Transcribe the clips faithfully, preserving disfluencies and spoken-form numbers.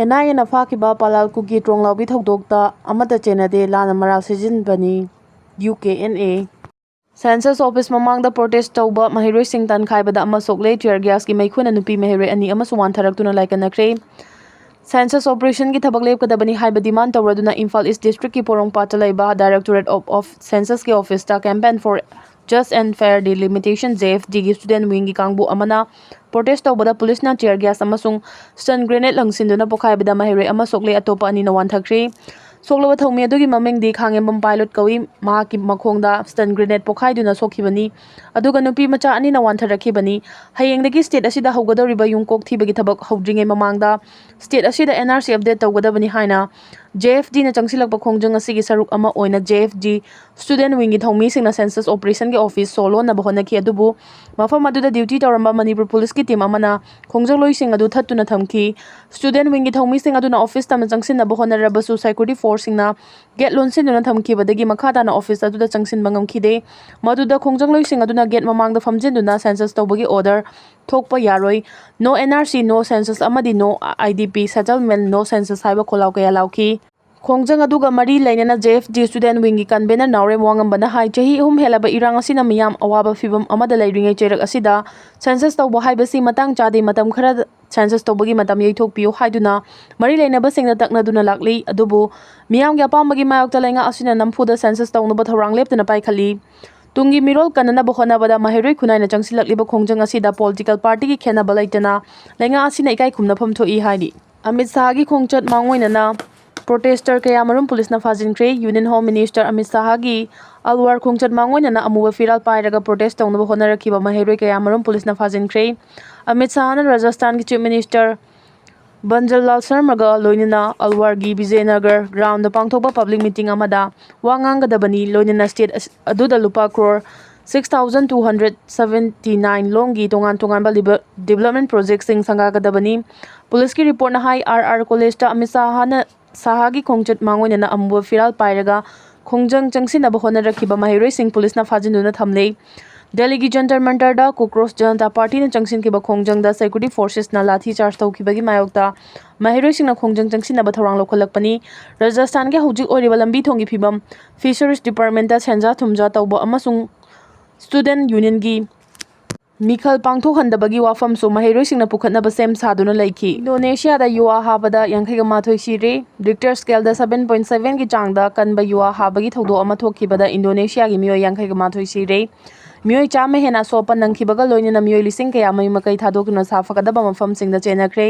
And ꯑꯥꯏ ꯑꯦꯅ ꯐꯥꯈꯤꯕ ꯄꯂꯥꯜ ꯀꯨꯀꯤ ꯇ꯭ꯔꯣꯡꯂꯥꯎꯕꯤ ꯊꯧꯗꯣꯛꯇ ꯑꯃꯠꯇ ꯆꯦꯟꯅꯗꯦ, ꯂꯥꯟꯅ ꯃꯔꯥꯜ ꯁꯤꯖꯤꯟꯕꯅꯤ, U K N A. Census Office ꯃꯃꯥꯡꯗ protest ꯇꯧꯕ ꯃꯍꯩꯔꯣꯏꯁꯤꯡ ꯇꯟꯈꯥꯏꯕꯗ ꯑꯃ ꯁꯣꯛꯂꯦ, tear gasꯀꯤ ꯃꯩꯈꯨꯅ ꯅꯨꯄꯤ ꯃꯍꯩꯔꯣꯏ ꯑꯅꯤ ꯑꯃꯁꯨ ꯋꯥꯟꯊꯔꯛꯇꯨꯅ ꯂꯥꯏꯀꯠꯅꯈ꯭ꯔꯦ꯫ Census operationꯒꯤ ꯊꯕꯛ ꯂꯦꯞꯀꯗꯕꯅꯤ ꯍꯥꯏꯕ demand ꯇꯧꯔꯗꯨꯅ ꯏꯝꯐꯥꯜ East Districtꯀꯤ ꯄꯣꯔꯣꯝꯄꯥꯠꯇ ꯂꯩꯕ Directorate of, of Censusꯀꯤ officeꯇ Campaign for Just and Fair Delimitation, JFDꯒꯤ student wingꯒꯤ ꯀꯥꯡꯕꯨ ꯑꯃꯅ protest ꯇꯧꯕꯗ ꯄꯨꯂꯤꯁꯅ tear gas ꯑꯃꯁꯨꯡ stun grenade ꯂꯪꯁꯤꯟꯗꯨꯅ ꯄꯣꯈꯥꯏꯕꯗ ꯃꯍꯩꯔꯣꯏ ꯑꯃ ꯁꯣꯛꯂꯦ, ꯑꯇꯣꯞꯄ ꯑꯅꯤꯅ ꯋꯥꯟꯊꯈ꯭ꯔꯦ꯫ ꯁꯣꯛꯂꯕ ꯊꯧꯃꯤ ꯑꯗꯨꯒꯤ ꯃꯃꯤꯡꯗꯤ ꯈꯥꯉꯦꯝꯕꯝ ꯄꯥꯏꯂꯣꯠ ꯀꯧꯏ꯫ ꯃꯍꯥꯛꯀꯤ ꯃꯈꯣꯡꯗ stun grenade ꯄꯣꯈꯥꯏꯗꯨꯅ ꯁꯣꯛꯈꯤꯕꯅꯤ, ꯑꯗꯨꯒ ꯅꯨꯄꯤ ꯃꯆꯥ ꯑꯅꯤꯅ ꯋꯥꯟꯊꯔꯛꯈꯤꯕꯅꯤ꯫ ꯍꯌꯦꯡꯗꯒꯤ state ꯑꯁꯤꯗ ꯍꯧꯒꯗꯧꯔꯤꯕ ꯌꯨꯝꯀꯣꯛ ꯊꯤꯕꯒꯤ ꯊꯕꯛ ꯍꯧꯗ꯭ꯔꯤꯉꯩ ꯃꯃꯥꯡꯗ state ꯑꯁꯤꯗ NRC update ꯇꯧꯒꯗꯕꯅꯤ ꯍꯥꯏꯅ JFDꯅ ꯆꯪꯁꯤꯜꯂꯛꯄ ꯈꯣꯡꯖꯪ ꯑꯁꯤꯒꯤ ꯁꯔꯨꯛ ꯑꯃ ꯑꯣꯏꯅ JFD student wingꯒꯤ ꯊꯧꯃꯤꯁꯤꯡꯅ census operationꯒꯤ office ꯁꯣ ꯂꯣꯟꯅꯕ ꯍꯣꯠꯅꯈꯤ, ꯑꯗꯨꯕꯨ ꯃꯐꯝ ꯑꯗꯨꯗ duty ꯇꯧꯔꯝꯕ ꯃꯅꯤꯄꯨꯔ ꯄꯨꯂꯤꯁꯀꯤ team ꯑꯃꯅ ꯈꯣꯡꯖꯪꯂꯣꯏꯁꯤꯡ ꯑꯗꯨ ꯊꯠꯇꯨꯅ ꯊꯝꯈꯤ꯫ Student wingꯒꯤ ꯊꯧꯃꯤꯁꯤꯡ ꯑꯗꯨꯅ office ꯇꯝꯅ ꯆꯪꯁꯤꯟꯅꯕ ꯍꯣꯠꯅꯔꯕꯁꯨ security forceꯁꯤꯡꯅ gate ꯂꯣꯟꯁꯤꯟꯗꯨꯅ ꯊꯝꯈꯤꯕꯗꯒꯤ ꯃꯈꯥ ꯇꯥꯅ office ꯑꯗꯨꯗ ꯆꯪꯁꯤꯟꯕ ꯉꯝꯈꯤꯗꯦ꯫ ꯃꯗꯨꯗ ꯈꯣꯡꯖꯪꯂꯣꯏꯁꯤꯡ ꯑꯗꯨꯅ gate ꯃꯃꯥꯡꯗ ꯐꯝꯖꯤꯟꯗꯨꯅ census ꯇꯧꯕꯒꯤ order ꯊꯣꯛꯄ ꯌꯥꯔꯣꯏ, "No NRC, no census" ꯑꯃꯗꯤ "No IDP settlement, no census" ꯍꯥꯏꯕ ꯈꯣꯜꯂꯥꯎ ꯀꯌꯥ ꯂꯥꯎꯈꯤ꯫ ꯈꯣꯡꯖꯪ ꯑꯗꯨꯒ ꯃꯔꯤ ꯂꯩꯅꯅ JFD student wingꯒꯤ convener ꯅꯥꯎꯔꯦꯝ ꯋꯥꯉꯝꯕꯅ ꯍꯥꯏ, ꯆꯍꯤ ꯑꯍꯨꯝ ꯍꯦꯜꯂꯕ ꯏꯔꯥꯡ ꯑꯁꯤꯅ ꯃꯤꯌꯥꯝ ꯑꯋꯥꯕ ꯐꯤꯚꯝ ꯑꯃꯗ ꯂꯩꯔꯤꯉꯩ ꯆꯩꯔꯛ ꯑꯁꯤꯗ census ꯇꯧꯕ ꯍꯥꯏꯕꯁꯤ ꯃꯇꯥꯡ ꯆꯥꯗꯦ, ꯃꯇꯝ ꯈꯔ census ꯇꯧꯕꯒꯤ ꯃꯇꯝ ꯌꯩꯊꯣꯛꯄꯤꯌꯨ ꯍꯥꯏꯗꯨꯅ ꯃꯔꯤ ꯂꯩꯅꯕꯁꯤꯡꯅ ꯇꯛꯅꯗꯨꯅ ꯂꯥꯛꯂꯤ꯫ ꯑꯗꯨꯕꯨ ꯃꯤꯌꯥꯝꯒꯤ ꯑꯄꯥꯝꯕꯒꯤ ꯃꯥꯌꯣꯛꯇ ꯂꯩꯉꯥꯛ ꯑꯁꯤꯅ ꯅꯝꯐꯨꯗ census ꯇꯧꯅꯕ ꯊꯧꯔꯥꯡ ꯂꯦꯞꯇꯅ ꯄꯥꯏꯈꯠꯂꯤ꯫ ꯇꯨꯡꯒꯤ ꯃꯤꯔꯣꯜ ꯀꯟꯅꯅꯕ ꯍꯣꯠꯅꯕꯗ ꯃꯍꯩꯔꯣꯏ ꯈꯨꯟꯅꯥꯏꯅ ꯆꯪꯁꯤꯜꯂꯛꯂꯤꯕ ꯈꯣꯡꯖꯪ ꯑꯁꯤꯗ political partyꯒꯤ ꯈꯦꯠꯅꯕ ꯂꯩꯇꯅ ꯂꯩꯉꯥꯛ ꯑꯁꯤꯅ ꯏꯀꯥꯏ ꯈꯨꯝꯅꯐꯝ ꯊꯣꯛꯏ ꯍꯥꯏꯔꯤ꯫ ꯑꯃꯤꯠ ꯁꯥꯍꯒꯤ ꯈꯣꯡꯆꯠ ꯃꯥꯡꯑꯣꯏꯅꯅ protester ꯀꯌꯥꯃꯔꯨꯝ ꯄꯨꯂꯤꯁꯅ ꯐꯥꯖꯤꯟꯈ꯭ꯔꯦ꯫ Union Home Minister Amit ꯁꯥꯍꯒꯤ Alwar ꯈꯣꯡꯆꯠ ꯃꯥꯡꯑꯣꯏꯅꯅ ꯑꯃꯨꯕ ꯐꯤꯔꯥꯜ ꯄꯥꯏꯔꯒ protest ꯇꯧꯅꯕ ꯍꯣꯠꯅꯔꯛꯈꯤꯕ ꯃꯍꯩꯔꯣꯏ ꯀꯌꯥꯃꯔꯨꯝ ꯄꯨꯂꯤꯁꯅ ꯐꯥꯖꯤꯟꯈ꯭ꯔꯦ꯫ ꯑꯃꯤꯠ ꯁꯥꯍꯅ ꯔꯥꯖꯁꯊꯥꯟꯒꯤ Chief Minister ꯕꯟꯖꯜꯂꯥꯜ ꯁꯔꯃꯒ ꯂꯣꯏꯅꯅ ꯑꯜꯋꯥꯔꯒꯤ ꯕꯤꯖꯌꯅꯒꯔ groundꯗ ꯄꯥꯡꯊꯣꯛꯄ public meeting ꯑꯃꯗ ꯋꯥ ꯉꯥꯡꯒꯗꯕꯅꯤ, ꯂꯣꯏꯅꯅ state ꯑꯁ-, ꯑꯗꯨꯗ ꯂꯨꯄꯥ crore six thousand two hundred seventy nine ꯂꯣꯝꯒꯤ ꯇꯣꯉꯥꯟ ꯇꯣꯉꯥꯟꯕ ꯂꯤꯕ-, development projectꯁꯤꯡ ꯁꯪꯒꯥꯒꯗꯕꯅꯤ꯫ ꯄꯨꯂꯤꯁꯀꯤ reportꯅ ꯍꯥꯏ, ꯑꯥꯔ ꯑꯥꯔ ꯀꯣꯂꯦꯖꯇ ꯑꯃꯤꯠ ꯁꯥꯍꯅ, ꯁꯥꯍꯒꯤ ꯈꯣꯡꯆꯠ ꯃꯥꯡꯑꯣꯏꯅꯅ ꯑꯃꯨꯕ ꯐꯤꯔꯥꯜ ꯄꯥꯏꯔꯒ ꯈꯣꯡꯖꯪ ꯆꯪꯁꯤꯟꯅꯕ ꯍꯣꯠꯅꯔꯛꯈꯤꯕ ꯃꯍꯩꯔꯣꯏꯁꯤꯡ ꯄꯨꯂꯤꯁꯅ ꯐꯥꯖꯤꯟꯗꯨꯅ ꯊꯝꯂꯦ꯫ ꯗꯦꯜꯂꯤꯒꯤ ꯖꯟꯇꯔ ꯃꯟꯇꯔꯗ ꯀꯣꯀ꯭ꯔꯣꯁ ꯖꯅꯇꯥ ꯄꯥꯔꯇꯤꯅ ꯆꯪꯁꯤꯟꯈꯤꯕ ꯈꯣꯡꯖꯪꯗ ꯁꯦꯀ꯭ꯌꯨꯔꯤꯇꯤ ꯐꯣꯔꯁꯦꯁꯅ ꯂꯥꯊꯤ ꯆꯥꯔꯖ ꯇꯧꯈꯤꯕꯒꯤ ꯃꯥꯌꯣꯛꯇ ꯃꯍꯩꯔꯣꯏꯁꯤꯡꯅ ꯈꯣꯡꯖꯪ ꯆꯪꯁꯤꯟꯅꯕ ꯊꯧꯔꯥꯡ ꯂꯧꯈꯠꯂꯛꯄꯅꯤ꯫ ꯔꯥꯖꯁꯊꯥꯟꯒꯤ ꯍꯧꯖꯤꯛ ꯑꯣꯏꯔꯤꯕ ꯂꯝꯕꯤ ꯊꯣꯡꯒꯤ ꯐꯤꯕꯝ, ꯐꯤꯁꯔꯤꯁ ꯗꯤꯄꯥꯔꯠꯃꯦꯟꯇ ꯁꯦꯟꯖꯥ ꯊꯨꯝꯖꯥ ꯇꯧꯕ ꯑꯃꯁꯨꯡ ꯁ꯭ꯇꯨꯗꯦꯟꯠ ꯌꯨꯅꯤꯌꯟꯒꯤ ꯃꯤꯈꯜ ꯄꯥꯡꯊꯣꯛꯍꯟꯗꯕꯒꯤ ꯋꯥꯐꯝꯁꯨ ꯃꯍꯩꯔꯣꯏꯁꯤꯡꯅ ꯄꯨꯈꯠꯅꯕ ꯁꯦꯝ ꯁꯥꯗꯨꯅ ꯂꯩꯈꯤ꯫ ꯏꯟꯗꯣꯅꯦꯁꯤꯌꯥꯗ ꯌꯨꯋꯥ ꯍꯥꯕꯗ ꯌꯥꯡꯈꯩꯒ ꯃꯥꯊꯣꯏ ꯁꯤꯔꯦ꯫ ꯔꯤꯛꯇꯔ ꯁ꯭ꯀꯦꯜꯗ seven point seven ꯒꯤ ꯆꯥꯡꯗ ꯀꯟꯕ ꯌꯨꯋꯥ ꯍꯥꯕꯒꯤ ꯊꯧꯗꯣꯛ ꯑꯃ ꯊꯣꯛꯈꯤꯕꯗ ꯏꯟꯗꯣꯅꯦꯁꯤꯌꯥꯒꯤ ꯃꯤꯑꯣꯏ ꯌꯥꯡꯈꯩꯒ ꯃꯥꯊꯣꯏ ꯁꯤꯔꯦ꯫ ꯃꯤꯑꯣꯏ ꯆꯥꯝꯃ ꯍꯦꯟꯅ ꯑꯁꯣꯛ ꯑꯄꯟ ꯅꯪꯈꯤꯕꯒ ꯂꯣꯏꯅꯅ ꯃꯤꯑꯣꯏ ꯂꯤꯁꯤꯡ ꯀꯌꯥ ꯃꯌꯨꯝ ꯃꯀꯩ ꯊꯥꯗꯣꯛꯇꯨꯅ ꯁꯥꯐꯒꯗꯕ ꯃꯐꯝꯁꯤꯡꯗ ꯆꯦꯟꯅꯈ꯭ꯔꯦ꯫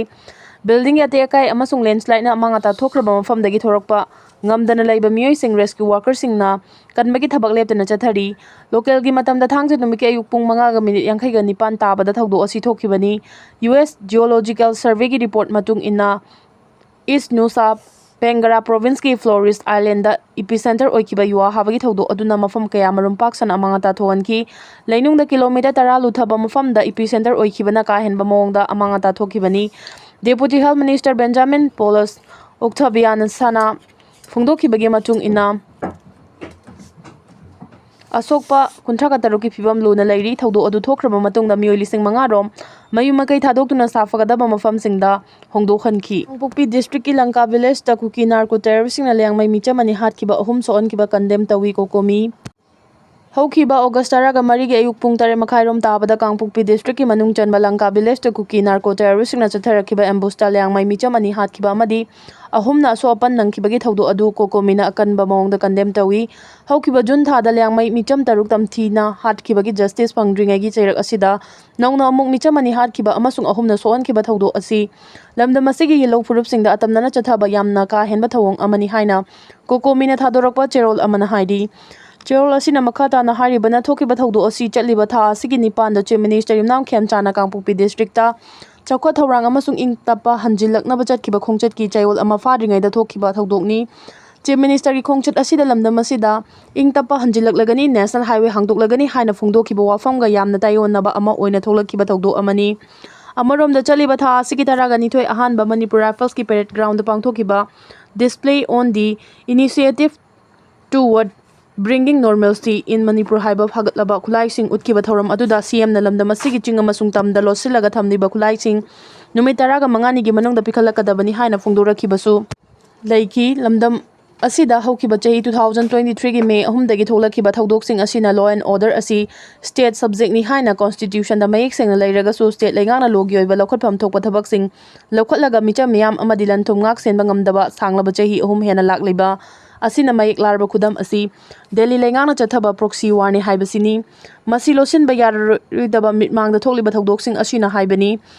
ꯕꯤꯜꯗꯤꯡꯒꯤ ꯑꯇꯦꯛ ꯑꯀꯥꯏ ꯑꯃꯁꯨꯡ ꯂꯦꯟꯁ꯭ꯂꯥꯏꯗꯅ ꯑꯃꯥꯡ ꯑꯇꯥ ꯊꯣꯛꯈ꯭ꯔꯕ ꯃꯐꯝꯗꯒꯤ ꯊꯣꯔꯛꯄ ꯉꯝꯗꯅ ꯂꯩꯕ ꯃꯤꯑꯣꯏꯁꯤꯡ ꯔꯦꯁꯀ꯭ꯌꯨ ꯋꯥꯔꯀꯔꯁꯤꯡꯅ ꯀꯟꯕꯒꯤ ꯊꯕꯛ ꯂꯦꯞꯇꯅ ꯆꯠꯊꯔꯤ꯫ ꯂꯣꯀꯦꯜꯒꯤ ꯃꯇꯝꯗ ꯊꯥꯡꯖ ꯅꯨꯃꯤꯠꯀꯤ ꯑꯌꯨꯛ ꯄꯨꯡ ꯃꯉꯥꯒ ꯃꯤꯅꯤꯠ ꯌꯥꯡꯈꯩꯒ ꯅꯤꯄꯥꯟ ꯇꯥꯕꯗ ꯊꯧꯗꯣꯛ ꯑꯁꯤ ꯊꯣꯛꯈꯤꯕꯅꯤ꯫ ꯌꯨ ꯑꯦꯁ ꯖꯤꯑꯣꯂꯣꯖꯤꯀꯦꯜ ꯁꯔꯚꯦꯒꯤ ꯔꯤꯄꯣꯔꯠ ꯃꯇꯨꯡ ꯏꯟꯅ, ꯏꯁ ꯅꯨꯁꯥ ꯄꯦꯡꯒꯔꯥ ꯄ꯭ꯔꯣꯚꯤꯟꯁꯀꯤ ꯐ꯭ꯂꯣꯔꯤꯁ ꯑꯥꯏꯂꯦꯟꯗ ꯏꯄꯤꯁꯦꯟꯇꯔ ꯑꯣꯏꯈꯤꯕ ꯌꯨꯋꯥ ꯍꯥꯕꯒꯤ ꯊꯧꯗꯣꯛ ꯑꯗꯨꯅ ꯃꯐꯝ ꯀꯌꯥ ꯃꯔꯨꯝ ꯄꯥꯛ ꯁꯟꯅ ꯑꯃꯥꯡ ꯑꯇꯥ ꯊꯣꯛꯍꯟꯈꯤ꯫ ꯂꯩꯅꯨꯡꯗ ꯀꯤꯂꯣꯃꯤꯇꯔ ꯇꯔꯥ ꯂꯨꯊꯕ ꯃꯐꯝꯗ ꯏꯄꯤꯁꯦꯟꯇꯔ ꯑꯣꯏꯈꯤꯕꯅ ꯀꯥ ꯍꯦꯟꯕ ꯃꯑꯣꯡꯗ ꯑꯃꯥꯡ ꯑꯇꯥ ꯊꯣꯛꯈꯤꯕꯅꯤ꯫ ꯗꯦꯄꯨꯇꯤ ꯍꯦꯜꯊ ꯃꯤꯅꯤꯁꯇꯔ ꯕꯦꯟꯖꯥꯃꯤꯟ ꯄꯣꯂꯁ ꯑꯣꯛꯊꯥꯕꯤꯌꯥꯅꯁꯅ ꯐꯣꯡꯗꯣꯛꯈꯤꯕꯒꯤ ꯃꯇꯨꯡ ꯏꯟꯅ, ꯑꯁꯣꯛꯄ ꯀꯨꯟꯊ꯭ꯔꯥꯒ ꯇꯔꯨꯛꯀꯤ ꯐꯤꯕꯝ ꯂꯨꯅ ꯂꯩꯔꯤ꯫ ꯊꯧꯗꯣꯛ ꯑꯗꯨ ꯊꯣꯛꯈ꯭ꯔꯕ ꯃꯇꯨꯡꯗ ꯃꯤꯑꯣꯏ ꯂꯤꯁꯤꯡ ꯃꯉꯥ ꯔꯣꯝ ꯃꯌꯨꯝ ꯃꯀꯩ ꯊꯥꯗꯣꯛꯇꯨꯅ ꯁꯥꯐꯒꯗꯕ ꯃꯐꯝꯁꯤꯡꯗ ꯍꯣꯡꯗꯣꯛꯍꯟꯈꯤ꯫ ꯀꯥꯡꯄꯣꯛꯄꯤ ꯗꯤꯁꯇ꯭ꯔꯤꯛꯀꯤ ꯂꯪꯀꯥ ꯚꯤꯂꯦꯖꯇ ꯀꯨꯀꯤ ꯅꯥꯔꯀꯣ ꯇꯦꯔꯣꯔꯤꯁꯁꯤꯡꯅ ꯂꯤꯌꯥꯡꯃꯩ ꯃꯤꯆꯝ ꯑꯅꯤ ꯍꯥꯠꯈꯤꯕ ꯑꯍꯨꯝ ꯁꯣꯛꯍꯟꯈꯤꯕ ꯀꯟꯗꯦꯝ ꯇꯧꯏ ꯀꯣꯀꯣꯃꯤ꯫ ꯍꯧꯈꯤꯕ ꯑꯣꯒꯁ ꯇꯔꯥꯒ ꯃꯔꯤꯒꯤ ꯑꯌꯨꯛ ꯄꯨꯡ ꯇꯔꯦꯠ ꯃꯈꯥꯏꯔꯣꯝ ꯇꯥꯕꯗ ꯀꯥꯡꯄꯣꯛꯄꯤ ꯗꯤꯁꯇ꯭ꯔꯤꯛꯀꯤ ꯃꯅꯨꯡ ꯆꯟꯕ ꯂꯪꯀꯥ ꯚꯤꯂꯦꯖꯇ ꯀꯨꯀꯤ ꯅꯥꯔꯀꯣ ꯇꯦꯔꯣꯔꯤꯁꯁꯤꯡꯅ ꯆꯠꯊꯔꯛꯈꯤꯕ ꯑꯦꯝꯕꯨꯁꯇ ꯂꯤꯌꯥꯡꯃꯩ ꯃꯤꯆꯝ ꯑꯅꯤ ꯍꯥꯠꯈꯤꯕ ꯑꯃꯗꯤ ꯑꯍꯨꯝꯅ ꯑꯁꯣꯛ ꯑꯄꯟ ꯅꯪꯈꯤꯕꯒꯤ ꯊꯧꯗꯣꯛ ꯑꯗꯨ ꯀꯣꯀꯣꯃꯤꯅ ꯑꯀꯟꯕ ꯃꯑꯣꯡꯗ ꯀꯟꯗꯦꯝ ꯇꯧꯏ꯫ ꯍꯧꯈꯤꯕ ꯖꯨꯟ ꯊꯥꯗ ꯂꯤꯌꯥꯡꯃꯩ ꯃꯤꯆꯝ ꯇꯔꯨꯛ ꯇꯝꯊꯤꯅ ꯍꯥꯠꯈꯤꯕꯒꯤ ꯖꯁꯇꯤꯁ ꯐꯪꯗ꯭ꯔꯤꯉꯩꯒꯤ ꯆꯩꯔꯛ ꯑꯁꯤꯗ ꯅꯧꯅ ꯑꯃꯨꯛ ꯃꯤꯆꯝ ꯑꯅꯤ ꯍꯥꯠꯈꯤꯕ ꯑꯃꯁꯨꯡ ꯑꯍꯨꯝꯅ ꯁꯣꯛꯍꯟꯈꯤꯕ ꯊꯧꯗꯣꯛ ꯑꯁꯤ ꯂꯝꯗꯝ ꯑꯁꯤꯒꯤ ꯌꯦꯜꯍꯧ ꯐꯨꯔꯨꯞꯁꯤꯡꯗ ꯑꯇꯝꯅꯅ ꯆꯠꯊꯕ ꯌꯥꯝꯅ ꯀꯥ ꯍꯦꯟꯕ ꯊꯧꯑꯣꯡ ꯑꯃꯅꯤ ꯍꯥꯏꯅ ꯀꯣꯀꯣꯃꯤꯅ ꯊꯥꯗꯣꯔꯛꯄ ꯆꯦꯔꯣꯜ ꯑꯃꯅ ꯍꯥꯏꯔꯤ꯫ ꯆꯦꯔꯣꯜ ꯑꯁꯤꯅ ꯃꯈꯥ ꯇꯥꯅ ꯍꯥꯏꯔꯤꯕꯅ, ꯊꯣꯛꯈꯤꯕ ꯊꯧꯗꯣꯛ ꯑꯁꯤ ꯆꯠꯂꯤꯕ ꯊꯥ ꯑꯁꯤꯒꯤ ꯅꯤꯄꯥꯟꯗ ꯆꯤꯐ ꯃꯤꯅꯤꯁꯇꯔ ꯌꯨꯝꯅꯥꯝ ꯈꯦꯝꯆꯥꯅ ꯀꯥꯡꯄꯣꯛꯄꯤ ꯗꯤꯁꯇ꯭ꯔꯤꯛꯇ ꯆꯥꯎꯈꯠ ꯊꯧꯔꯥꯡ ꯑꯃꯁꯨꯡ ꯏꯪ ꯇꯞꯄ ꯍꯟꯖꯤꯜꯂꯛꯅꯕ ꯆꯠꯈꯤꯕ ꯈꯣꯡꯆꯠꯀꯤ ꯆꯌꯣꯜ ꯑꯃ ꯐꯥꯗ꯭ꯔꯤꯉꯩꯗ ꯊꯣꯛꯈꯤꯕ ꯊꯧꯗꯣꯛꯅꯤ꯫ ꯆꯤꯐ ꯃꯤꯅꯤꯁꯇꯔꯒꯤ ꯈꯣꯡꯆꯠ ꯑꯁꯤꯗ ꯂꯝꯗꯝ ꯑꯁꯤꯗ ꯏꯪ ꯇꯞꯄ ꯍꯟꯖꯤꯜꯂꯛꯂꯒꯅꯤ, ꯅꯦꯁꯅꯦꯜ ꯍꯥꯏꯋꯦ ꯍꯥꯡꯗꯣꯛꯂꯒꯅꯤ ꯍꯥꯏꯅ ꯐꯣꯡꯗꯣꯛꯈꯤꯕ ꯋꯥꯐꯝꯒ ꯌꯥꯝꯅ ꯇꯥꯏꯑꯣꯟꯅꯕ ꯑꯃ ꯑꯣꯏꯅ ꯊꯣꯛꯂꯛꯈꯤꯕ ꯊꯧꯗꯣꯛ ꯑꯃꯅꯤ꯫ ꯑꯃꯔꯣꯝꯗ, ꯆꯠꯂꯤꯕ ꯊꯥ ꯑꯁꯤꯒꯤ ꯇꯔꯥꯒ ꯅꯤꯊꯣꯏ ꯑꯍꯥꯟꯕ ꯃꯅꯤꯄꯨꯔ ꯔꯥꯏꯐꯜꯁꯀꯤ ꯄꯦꯔꯦꯗ ꯒ꯭ꯔꯥꯎꯟꯗ ꯄꯥꯡꯊꯣꯛꯈꯤꯕ Display on the Initiative Toward Bringing Normalcy in Manipur ꯍꯥꯏꯕ ꯐꯒꯠꯂꯕ ꯈꯨꯠꯂꯥꯏꯁꯤꯡ ꯎꯠꯈꯤꯕ ꯊꯧꯔꯝ ꯑꯗꯨꯗ ꯁꯤ ꯑꯦꯝꯅ ꯂꯝꯗꯝ ꯑꯁꯤꯒꯤ ꯆꯤꯡ ꯑꯃꯁꯨꯡ ꯇꯝꯗ ꯂꯣꯠꯁꯤꯜꯂꯒ ꯊꯝꯂꯤꯕ ꯈꯨꯠꯂꯥꯏꯁꯤꯡ ꯅꯨꯃꯤꯠ ꯇꯔꯥꯒ ꯃꯉꯥꯅꯤꯒꯤ ꯃꯅꯨꯡꯗ ꯄꯤꯈꯠꯂꯛꯀꯗꯕꯅꯤ ꯍꯥꯏꯅ ꯐꯣꯡꯗꯣꯔꯛꯈꯤꯕꯁꯨ ꯂꯩꯈꯤ꯫ ꯂꯝꯗꯝ ꯑꯁꯤꯗ ꯍꯧꯈꯤꯕ ꯆꯍꯤ two thousand twenty three ꯒꯤ May ꯑꯍꯨꯝꯗꯒꯤ ꯊꯣꯛꯂꯛꯈꯤꯕ ꯊꯧꯗꯣꯛꯁꯤꯡ ꯑꯁꯤꯅ law and order ꯑꯁꯤ state subject ꯅꯤ ꯍꯥꯏꯅ constitution ꯗ ꯃꯌꯦꯛ ꯁꯦꯡꯅ ꯂꯩꯔꯒꯁꯨ state ꯂꯩꯉꯥꯛꯅ law ꯒꯤ ꯑꯣꯏꯕ ꯂꯧꯈꯠꯐꯝ ꯊꯣꯛꯄ ꯊꯕꯛꯁꯤꯡ ꯂꯧꯈꯠꯂꯒ ꯃꯤꯆꯝ ꯃꯤꯌꯥꯝ ꯑꯃꯗꯤ ꯂꯟ ꯊꯨꯝ ꯉꯥꯛ ꯁꯦꯟꯕ ꯉꯝꯗꯕ ꯁꯥꯡꯂꯕ ꯆꯍꯤ ꯑꯍꯨꯝ ꯍꯦꯟꯅ ꯂꯥꯛꯂꯤꯕ ꯑꯁꯤꯅ ꯃꯌꯦꯛ ꯂꯥꯔꯕ ꯈꯨꯗꯝ ꯑꯁꯤ ꯗꯦꯜꯂꯤ ꯂꯩꯉꯥꯛꯅ ꯆꯠꯊꯕ proxy war ꯅꯤ ꯍꯥꯏꯕꯁꯤꯅꯤ꯫ ꯃꯁꯤ ꯂꯣꯠꯁꯤꯟꯕ ꯌꯥꯔꯔꯣꯏꯗꯕ ꯃꯤꯠꯃꯥꯡꯗ ꯊꯣꯛꯂꯤꯕ ꯊꯧꯗꯣꯛꯁꯤꯡ ꯑꯁꯤꯅ ꯍꯥꯏꯕꯅꯤ꯫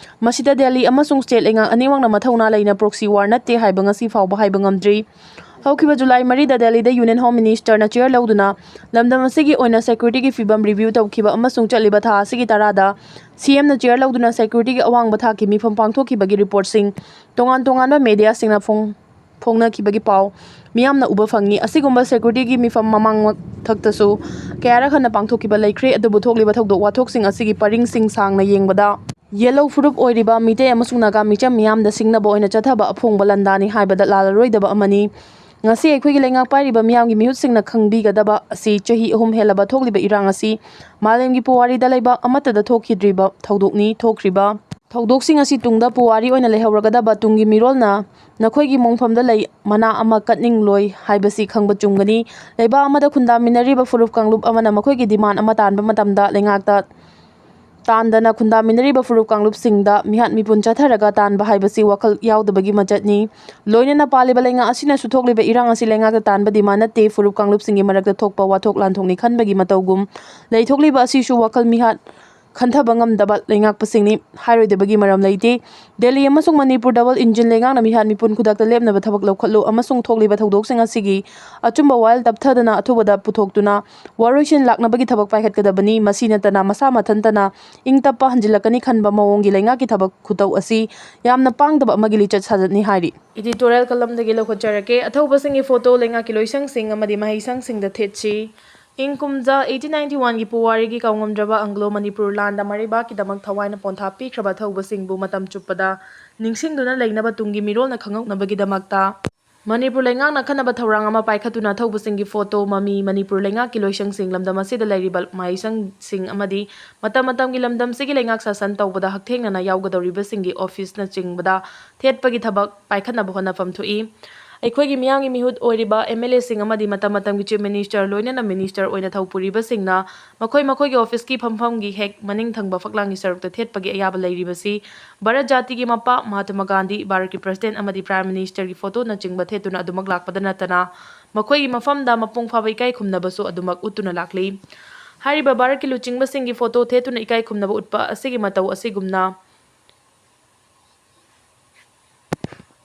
ꯃꯁꯤꯗ ꯗꯦꯜꯂꯤ ꯑꯃꯁꯨꯡ state ꯂꯩꯉꯥꯛ ꯑꯅꯤꯃꯛꯅ ꯃꯊꯧꯅꯥ ꯂꯩꯅ proxy war ꯅꯠꯇꯦ ꯍꯥꯏꯕ ꯉꯁꯤ ꯐꯥꯎꯕ ꯍꯥꯏꯕ ꯉꯝꯗ꯭ꯔꯤ꯫ ꯍꯧꯈꯤꯕ July ꯃꯔꯤꯗ ꯗꯦꯜꯂꯤꯗ Union Home Minister ꯅ chair ꯂꯧꯗꯨꯅ ꯂꯝꯗꯝ ꯑꯁꯤꯒꯤ ꯑꯣꯏꯅ security ꯒꯤ ꯐꯤꯕꯝ review ꯇꯧꯈꯤꯕ ꯑꯃꯁꯨꯡ ꯆꯠꯂꯤꯕ ꯊꯥ ꯑꯁꯤꯒꯤ ꯇꯔꯥꯗ C M ꯅ chair ꯂꯧꯗꯨꯅ security ꯒꯤ ꯑꯋꯥꯡꯕ ꯊꯥꯛꯀꯤ ꯃꯤꯐꯝ ꯄꯥꯡꯊꯣꯛꯈꯤꯕꯒꯤ report ꯁꯤꯡ ꯇꯣꯉꯥꯟ ꯇꯣꯉꯥꯟꯕ media ꯁꯤꯡꯅ ꯐꯣꯡ-, ꯐꯣꯡꯅꯈꯤꯕꯒꯤ ꯄꯥꯎ ꯃꯤꯌꯥꯝꯅ ꯎꯕ ꯐꯪꯉꯤ꯫ ꯑꯁꯤꯒꯨꯝꯕ security ꯒꯤ ꯃꯤꯐꯝ ꯃꯃꯥꯡ ꯃꯊꯛꯇꯁꯨ ꯀꯌꯥꯔꯛ ꯍꯟꯅ ꯄꯥꯡꯊꯣꯛꯈꯤꯕ ꯂꯩꯈ꯭ꯔꯦ, ꯑꯗꯨꯕꯨ ꯊꯣꯛꯂꯤꯕ ꯊꯧꯗꯣꯛ ꯋꯥꯊꯣꯛꯁꯤꯡ ꯑꯁꯤꯒꯤ ꯄꯔꯤꯡꯁꯤꯡ ꯁꯥꯡꯅ ꯌꯦꯡꯕꯗ, ꯌꯦꯜꯂꯧ ꯐꯨꯔꯨꯞ ꯑꯣꯏꯔꯤꯕ ꯃꯤꯇꯩ ꯑꯃꯁꯨꯡ ꯅꯥꯒꯥ ꯃꯤꯆꯝ ꯃꯤꯌꯥꯝꯗ ꯁꯤꯡꯅꯕ ꯑꯣꯏꯅ ꯆꯠꯊꯕ ꯑꯐꯣꯡꯕ ꯂꯥꯟꯗꯥꯅꯤ ꯍꯥꯏꯕꯗ ꯂꯥꯜꯂꯔꯣꯏꯗꯕ ꯑꯃꯅꯤ꯫ ꯉꯁꯤ ꯑꯩꯈꯣꯏꯒꯤ ꯂꯩꯉꯥꯛ ꯄꯥꯏꯔꯤꯕ ꯃꯤꯌꯥꯝꯒꯤ ꯃꯤꯍꯨꯠꯁꯤꯡꯅ ꯈꯪꯕꯤꯒꯗꯕ ꯑꯁꯤ ꯆꯍꯤ ꯑꯍꯨꯝ ꯍꯦꯜꯂꯕ ꯊꯣꯛꯂꯤꯕ ꯏꯔꯥꯡ ꯑꯁꯤ ꯃꯥꯂꯦꯝꯒꯤ ꯄꯨꯋꯥꯔꯤꯗ ꯂꯩꯕꯥꯛ ꯑꯃꯠꯇꯗ ꯊꯣꯛꯈꯤꯗ꯭ꯔꯤꯕ ꯊꯧꯗꯣꯛꯅꯤ꯫ ꯊꯣꯛꯈ꯭ꯔꯤꯕ ꯊꯧꯗꯣꯛꯁꯤꯡ ꯑꯁꯤ ꯇꯨꯡꯗ ꯄꯨꯋꯥꯔꯤ ꯑꯣꯏꯅ ꯂꯩꯍꯧꯔꯒꯗꯕ ꯇꯨꯡꯒꯤ ꯃꯤꯔꯣꯜꯅ ꯅꯈꯣꯏꯒꯤ ꯃꯣꯡꯐꯝꯗ ꯂꯩ ꯃꯅꯥ ꯑꯃ ꯀꯠꯅꯤꯡꯂꯣꯏ ꯍꯥꯏꯕꯁꯤ ꯈꯪꯕ ꯆꯨꯝꯒꯅꯤ꯫ ꯂꯩꯕꯥꯛ ꯑꯃꯗ ꯈꯨꯟꯗꯥꯃꯤꯟꯅꯔꯤꯕ ꯐꯨꯔꯨꯞ ꯀꯥꯡꯂꯨꯞ ꯑꯃꯅ ꯃꯈꯣꯏꯒꯤ demand ꯑꯃ ꯇꯥꯟꯕ ꯃꯇꯝꯗ ꯂꯩꯉꯥꯛꯇ ꯇꯥꯟꯗꯅ ꯈꯨꯟꯗꯥꯃꯤꯟꯅꯔꯤꯕ ꯐꯨꯔꯨꯞ ꯀꯥꯡꯂꯨꯞꯁꯤꯡꯗ ꯃꯤꯍꯥꯠ ꯃꯤꯄꯨꯟ ꯆꯠꯊꯔꯒ ꯇꯥꯟꯕ ꯍꯥꯏꯕꯁꯤ ꯋꯥꯈꯜ ꯌꯥꯎꯗꯕꯒꯤ ꯃꯆꯠꯅꯤ꯫ ꯂꯣꯏꯅꯅ ꯄꯥꯜꯂꯤꯕ ꯂꯩꯉꯥꯛ ꯑꯁꯤꯅꯁꯨ ꯊꯣꯛꯂꯤꯕ ꯏꯔꯥꯡ ꯑꯁꯤ ꯂꯩꯉꯥꯛꯇ ꯇꯥꯟꯕ demand ꯅꯠꯇꯦ, ꯐꯨꯔꯨꯞ ꯀꯥꯡꯂꯨꯞꯁꯤꯡꯒꯤ ꯃꯔꯛꯇ ꯊꯣꯛꯄ ꯋꯥꯊꯣꯛ ꯂꯥꯟꯊꯣꯛꯅꯤ ꯈꯟꯕꯒꯤ ꯃꯇꯧꯒꯨꯝ ꯂꯩꯊꯣꯛꯂꯤꯕ ꯑꯁꯤꯁꯨ ꯋꯥꯈꯜ ꯃꯤꯍꯥꯠ ꯈꯟꯊꯕ ꯉꯝꯗꯕ ꯂꯩꯉꯥꯛꯄꯁꯤꯡꯅꯤ꯫ ꯍꯥꯏꯔꯣꯏꯗꯕꯒꯤ ꯃꯔꯝ ꯂꯩꯇꯦ꯫ ꯗꯦꯜꯂꯤ ꯑꯃꯁꯨꯡ ꯃꯅꯤꯄꯨꯔ double engine ꯂꯩꯉꯥꯛꯅ ꯃꯤꯍꯥꯠ ꯃꯤꯄꯨꯟ ꯈꯨꯗꯛꯇ ꯂꯦꯞꯅꯕ ꯊꯕꯛ ꯂꯧꯈꯠꯂꯨ ꯑꯃꯁꯨꯡ ꯊꯣꯛꯂꯤꯕ ꯊꯧꯗꯣꯛꯁꯤꯡ ꯑꯁꯤꯒꯤ ꯑꯆꯨꯝꯕ ꯋꯥꯌꯦꯜ ꯇꯞꯊꯗꯅ ꯑꯊꯨꯕꯗ ꯄꯨꯊꯣꯛꯇꯨꯅ ꯋꯥꯔꯣꯏꯁꯤꯟ ꯂꯥꯛꯅꯕꯒꯤ ꯊꯕꯛ ꯄꯥꯏꯈꯠꯀꯗꯕꯅꯤ꯫ ꯃꯁꯤ ꯅꯠꯇꯅ ꯃꯁꯥ ꯃꯊꯟꯇꯅ ꯏꯪ ꯇꯞꯄ ꯍꯟꯖꯤꯜꯂꯛꯀꯅꯤ ꯈꯟꯕ ꯃꯑꯣꯡꯒꯤ ꯂꯩꯉꯥꯛꯀꯤ ꯊꯕꯛ ꯈꯨꯇꯧ ꯑꯁꯤ ꯌꯥꯝꯅ ꯄꯥꯡꯗꯕ ꯑꯃꯒꯤ ꯂꯤꯆꯠ ꯁꯥꯖꯠꯅꯤ ꯍꯥꯏꯔꯤ꯫ Editorial column ꯗꯒꯤ ꯂꯧꯈꯠꯆꯔꯛꯀꯦ꯫ ꯑꯊꯧꯕꯁꯤꯡꯒꯤ photo ꯂꯩꯉꯥꯛꯀꯤ ꯂꯣꯏꯁꯪꯁꯤꯡ ꯑꯃꯗꯤ ꯃꯍꯩꯁꯪꯁꯤꯡꯗ ꯊꯦꯠꯁꯤ꯫ ꯏꯪ ꯀꯨꯝꯖꯥ eighteen ninety one ꯒꯤ ꯄꯨꯋꯥꯔꯤꯒꯤ ꯀꯥꯎꯉꯝꯗ꯭ꯔꯕ ꯑꯪꯒ꯭ꯂꯣ ꯃꯅꯤꯄꯨꯔ ꯂꯥꯟꯗ ꯃꯔꯩꯕꯥꯛꯀꯤꯗꯃꯛ ꯊꯋꯥꯏꯅ ꯄꯣꯟꯊꯥ ꯄꯤꯈ꯭ꯔꯕ ꯑꯊꯧꯕꯁꯤꯡꯕꯨ ꯃꯇꯝ ꯆꯨꯞꯄꯗ ꯅꯤꯡꯁꯤꯡꯗꯨꯅ ꯂꯩꯅꯕ ꯇꯨꯡꯒꯤ ꯃꯤꯔꯣꯜꯅ ꯈꯪꯍꯧꯅꯕꯒꯤꯗꯃꯛꯇ ꯃꯅꯤꯄꯨꯔ ꯂꯩꯉꯥꯛꯅ ꯑꯈꯟꯅꯕ ꯊꯧꯔꯥꯡ ꯑꯃ ꯄꯥꯏꯈꯠꯇꯨꯅ ꯑꯊꯧꯕꯁꯤꯡꯒꯤ ꯐꯣꯇꯣ, ꯃꯃꯤ, ꯃꯅꯤꯄꯨꯔ ꯂꯩꯉꯥꯛꯀꯤ ꯂꯣꯏꯁꯪꯁꯤꯡ, ꯂꯝꯗꯝ ꯑꯁꯤꯗ ꯂꯩꯔꯤꯕ ꯃꯍꯩꯁꯪꯁꯤꯡ ꯑꯃꯗꯤ ꯃꯇꯝ ꯃꯇꯝꯒꯤ ꯂꯝꯗꯝꯁꯤꯒꯤ ꯂꯩꯉꯥꯛ ꯁꯥꯁꯟ ꯇꯧꯕꯗ ꯍꯛꯊꯦꯡꯅꯅ ꯌꯥꯎꯒꯗꯧꯔꯤꯕꯁꯤꯡꯒꯤ ꯑꯣꯐꯤꯁꯅꯆꯤꯡꯕꯗ ꯊꯦꯠꯄꯒꯤ ꯊꯕꯛ ꯄꯥꯏꯈꯠꯅꯕ ꯍꯣꯠꯅꯐꯝ ꯊꯣꯛꯏ꯫ ꯑꯩꯈꯣꯏꯒꯤ ꯃꯤꯌꯥꯝꯒꯤ ꯃꯤꯍꯨꯠ ꯑꯣꯏꯔꯤꯕ ꯑꯦꯝ ꯑꯦꯜ ꯑꯦꯁꯤꯡ ꯑꯃꯗꯤ ꯃꯇꯝ ꯃꯇꯝꯒꯤ ꯆꯤꯐ ꯃꯤꯅꯤꯁꯇꯔ, ꯂꯣꯏꯅꯅ ꯃꯤꯅꯤꯁꯇꯔ ꯑꯣꯏꯅ ꯊꯧ ꯄꯨꯔꯤꯕꯁꯤꯡꯅ ꯃꯈꯣꯏ ꯃꯈꯣꯏꯒꯤ ꯑꯣꯐꯤꯁꯀꯤ ꯐꯝꯐꯝꯒꯤ ꯍꯦꯛ ꯃꯅꯤꯡ ꯊꯪꯕ ꯐꯛꯂꯥꯡꯒꯤ ꯁꯔꯨꯛꯇ ꯊꯦꯠꯄꯒꯤ ꯑꯌꯥꯕ ꯂꯩꯔꯤꯕꯁꯤ ꯚꯥꯔꯠ ꯖꯥꯇꯤꯒꯤ ꯃꯄꯥ ꯃꯍꯥꯇꯃꯥ ꯒꯥꯟꯙꯤ, ꯚꯥꯔꯠꯀꯤ ꯄ꯭ꯔꯁꯤꯗꯦꯟ ꯑꯃꯗꯤ ꯄ꯭ꯔꯥꯏꯝ ꯃꯤꯅꯤꯁꯇꯔꯒꯤ ꯐꯣꯇꯣꯅꯆꯤꯡꯕ ꯊꯦꯠꯇꯨꯅ ꯑꯗꯨꯃꯛ ꯂꯥꯛꯄꯗ ꯅꯠꯇꯅ ꯃꯈꯣꯏꯒꯤ ꯃꯐꯝꯗ ꯃꯄꯨꯡ ꯐꯥꯕ ꯏꯀꯥꯏ ꯈꯨꯝꯅꯕꯁꯨ ꯑꯗꯨꯃꯛ ꯎꯠꯇꯨꯅ ꯂꯥꯛꯂꯤ꯫ ꯍꯥꯏꯔꯤꯕ ꯚꯥꯔꯠꯀꯤ ꯂꯨꯆꯤꯡꯕꯁꯤꯡꯒꯤ ꯐꯣꯇꯣ ꯊꯦꯠꯇꯨꯅ ꯏꯀꯥꯏ ꯈꯨꯝꯅꯕ ꯎꯠꯄ ꯑꯁꯤꯒꯤ ꯃꯇꯧ ꯑꯁꯤꯒꯨꯝꯅ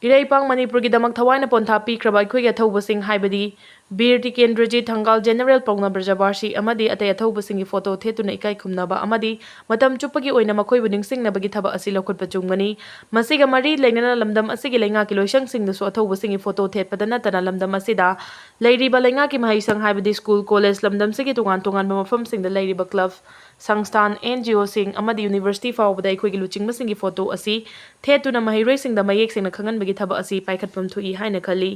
ꯏꯔꯩꯄꯥꯛ ꯃꯅꯤꯄꯨꯔꯒꯤꯗꯃꯛ ꯊꯋꯥꯏꯅ ꯄꯣꯟꯊꯥ ꯄꯤꯈ꯭ꯔꯕ ꯑꯩꯈꯣꯏꯒꯤ ꯑꯊꯧꯕꯁꯤꯡ, ꯍꯥꯏꯕꯗꯤ ꯕꯤꯔ ꯇꯤꯀꯦꯟꯗ꯭ꯔꯖꯤꯠ, ꯊꯪꯒꯥꯜ ꯖꯦꯅꯔꯦꯜ ꯄꯥꯎꯅꯥ ꯕ꯭ꯔꯖꯕꯥꯁꯤ ꯑꯃꯗꯤ ꯑꯇꯩ ꯑꯊꯧꯕꯁꯤꯡꯒꯤ ꯐꯣꯇꯣ ꯊꯦꯠꯇꯨꯅ ꯏꯀꯥꯏ ꯈꯨꯝꯅꯕ ꯑꯃꯗꯤ ꯃꯇꯝ ꯆꯨꯞꯄꯒꯤ ꯑꯣꯏꯅ ꯃꯈꯣꯏꯕꯨ ꯅꯤꯡꯁꯤꯡꯅꯕꯒꯤ ꯊꯕꯛ ꯑꯁꯤ ꯂꯧꯈꯠꯄ ꯆꯨꯝꯒꯅꯤ꯫ ꯃꯁꯤꯒ ꯃꯔꯤ ꯂꯩꯅꯅ ꯂꯝꯗꯝ ꯑꯁꯤꯒꯤ ꯂꯩꯉꯥꯛꯀꯤ ꯂꯣꯏꯁꯪꯁꯤꯡꯗꯁꯨ ꯑꯊꯧꯕꯁꯤꯡꯒꯤ ꯐꯣꯇꯣ ꯊꯦꯠꯄꯗ ꯅꯠꯇꯅ ꯂꯝꯗꯝ ꯑꯁꯤꯗ ꯂꯩꯔꯤꯕ ꯂꯩꯉꯥꯛꯀꯤ ꯃꯍꯩꯁꯪ, ꯍꯥꯏꯕꯗꯤ ꯁ꯭ꯀꯨꯜ, ꯀꯣꯂꯦꯖ, ꯂꯝꯗꯝꯁꯤꯒꯤ ꯇꯣꯉꯥꯟ ꯇꯣꯉꯥꯟꯕ ꯃꯐꯝꯁꯤꯡꯗ ꯂꯩꯔꯤꯕ ꯀ꯭ꯂꯕ, ꯁꯪꯁꯊꯥꯟ, ꯑꯦꯟ ꯖꯤ ꯑꯣꯁꯤꯡ ꯑꯃꯗꯤ ꯌꯨꯅꯤꯚꯔꯁꯤꯇꯤ ꯐꯥꯎꯕꯗ ꯑꯩꯈꯣꯏꯒꯤ ꯂꯨꯆꯤꯡꯕꯁꯤꯡꯒꯤ ꯐꯣꯇꯣ ꯑꯁꯤ ꯊꯦꯠꯇꯨꯅ ꯃꯍꯩꯔꯣꯏꯁꯤꯡꯗ ꯃꯌꯦꯛ ꯁꯦꯡꯅ ꯈꯪꯍꯟꯕꯒꯤ ꯊꯕꯛ ꯑꯁꯤ ꯄꯥꯏꯈꯠꯐꯝ ꯊꯣꯛꯏ ꯍꯥꯏꯅ ꯈꯜꯂꯤ꯫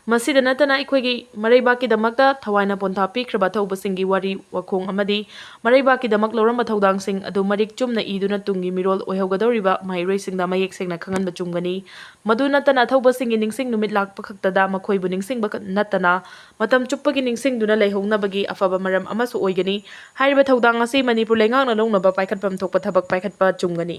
ꯃꯁꯤꯗ ꯅꯠꯇꯅ ꯑꯩꯈꯣꯏꯒꯤ ꯃꯔꯩꯕꯥꯛꯀꯤꯗꯃꯛꯇ ꯊꯋꯥꯏꯅ ꯄꯣꯟꯊꯥ ꯄꯤꯈ꯭ꯔꯕ ꯑꯊꯧꯕꯁꯤꯡꯒꯤ ꯋꯥꯔꯤ ꯋꯥꯈꯣꯡ ꯑꯃꯗꯤ ꯃꯔꯩꯕꯥꯛꯀꯤꯗꯃꯛ ꯂꯧꯔꯝꯕ ꯊꯧꯗꯥꯡꯁꯤꯡ ꯑꯗꯨ ꯃꯔꯤꯛ ꯆꯨꯝꯅ ꯏꯗꯨꯅ ꯇꯨꯡꯒꯤ ꯃꯤꯔꯣꯜ ꯑꯣꯏꯍꯧꯒꯗꯧꯔꯤꯕ ꯃꯍꯩꯔꯣꯏꯁꯤꯡꯗ ꯃꯌꯦꯛ ꯁꯦꯡꯅ ꯈꯪꯍꯟꯕ ꯆꯨꯝꯒꯅꯤ꯫ ꯃꯗꯨ ꯅꯠꯇꯅ ꯑꯊꯧꯕꯁꯤꯡꯒꯤ ꯅꯤꯡꯁꯤꯡ ꯅꯨꯃꯤꯠ ꯂꯥꯛꯄ ꯈꯛꯇꯗ ꯃꯈꯣꯏꯕꯨ ꯅꯤꯡꯁꯤꯡꯕ ꯈꯛ ꯅꯠꯇꯅ ꯃꯇꯝ ꯆꯨꯞꯄꯒꯤ ꯅꯤꯡꯁꯤꯡꯗꯨꯅ ꯂꯩꯍꯧꯅꯕꯒꯤ ꯑꯐꯕ ꯃꯔꯝ ꯑꯃꯁꯨ ꯑꯣꯏꯒꯅꯤ꯫ ꯍꯥꯏꯔꯤꯕ ꯊꯧꯗꯥꯡ ꯑꯁꯤ ꯃꯅꯤꯄꯨꯔ ꯂꯩꯉꯥꯛꯅ ꯂꯧꯅꯕ ꯄꯥꯏꯈꯠꯐꯝ ꯊꯣꯛꯄ ꯊꯕꯛ ꯄꯥꯏꯈꯠꯄ ꯆꯨꯝꯒꯅꯤ꯫